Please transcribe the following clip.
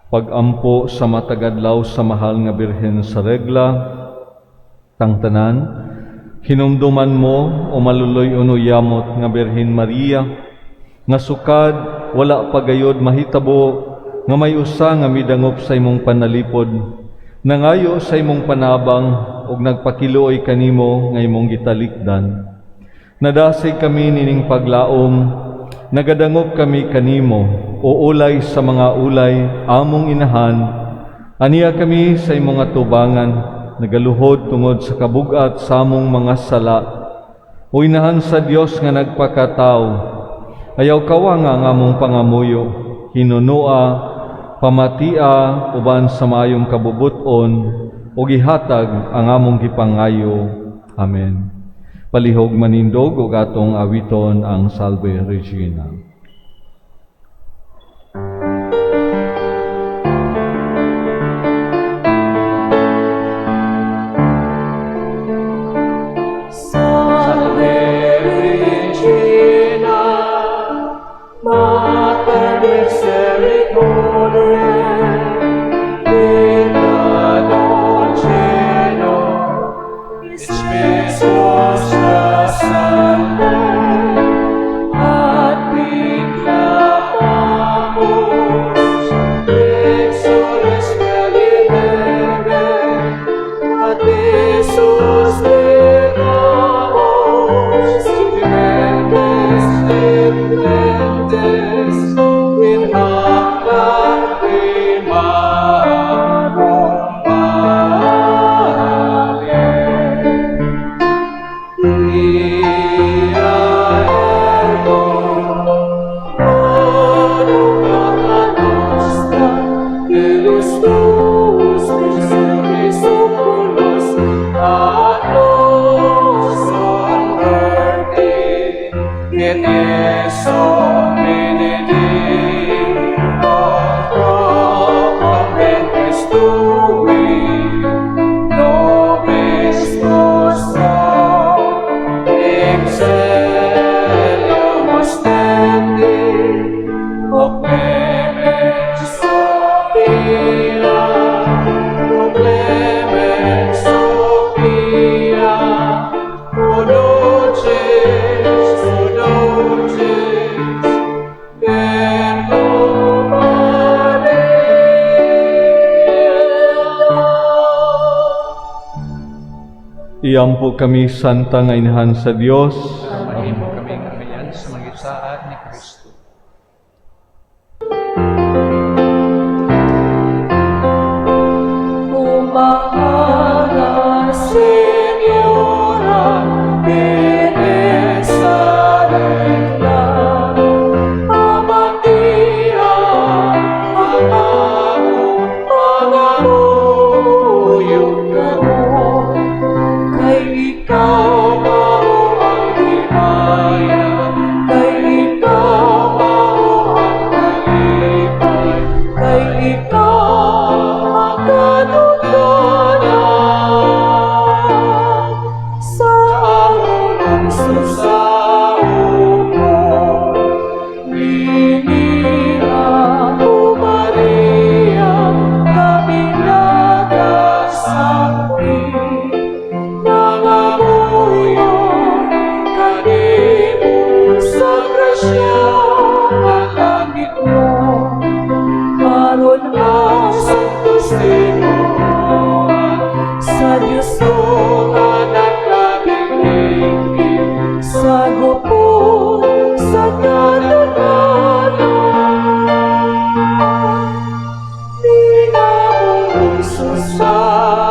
Pagampo sa matag adlaw sa Mahal nga Birhen sa Regla, tang tanan, hinumduman mo, o maluloy-on o yamot nga Birhen Maria, nga sukad wala pa gayod mahitabo nga may usa nga midangop sa imong panalipod, nangayo sa imong panabang ug nagpakiluoy kanimo nga imong gitalikdan. Nadasig kami nining paglaom, nagadangop kami kanimo, o ulay sa mga ulay, among inahan, aniya kami sa imong atubangan, nagaluhod tungod sa kabugat sa among mga sala. O inahan sa Dios nga nagpakatao, ayaw kawanga ang among pangamuyo, hinunua, pamatia uban sa maayong kabubuton, ug ihatag ang among gipangayo. Amen. Palihog manindog ug atong awiton ang Salve Regina. Salve Regina, Mater misericordiae, vita dulcedo, spes nostra salve. A ti clamamus, exules filii Evae, a te suspiramus, gementes et flentes, in hac lacrimarum valle. Ea ergo, advocata nostra, illos tuos miserabiles oculos ad nos converti, et Iesum benedictum fructum ventris tui, nobis post hoc exilium ostende, O clemens Sophia, O clemens Sophia, O dulcis, O dulcis, Virgo Maria. Iampo kami, Santa nga Inahan sa Dios. Mahimo kami nga abayan sa mga gisaad ni Kristo. O mahal na Senyora, Birhen sa regla, pamatia ang among pangamuyo kamo. Kay ikaw mao ang himaya, kay ikaw mao ang kalipay, kay ikaw ang kadungganan sa among susauko. Ninia, O Maria, kami nagasapi, nangamuyo kanimo sa grasya nga langit mo, aron ang Santos tinuohan sa Diyos nga naglabing higit sa gupot sa kadungganan. Ninamong susauko.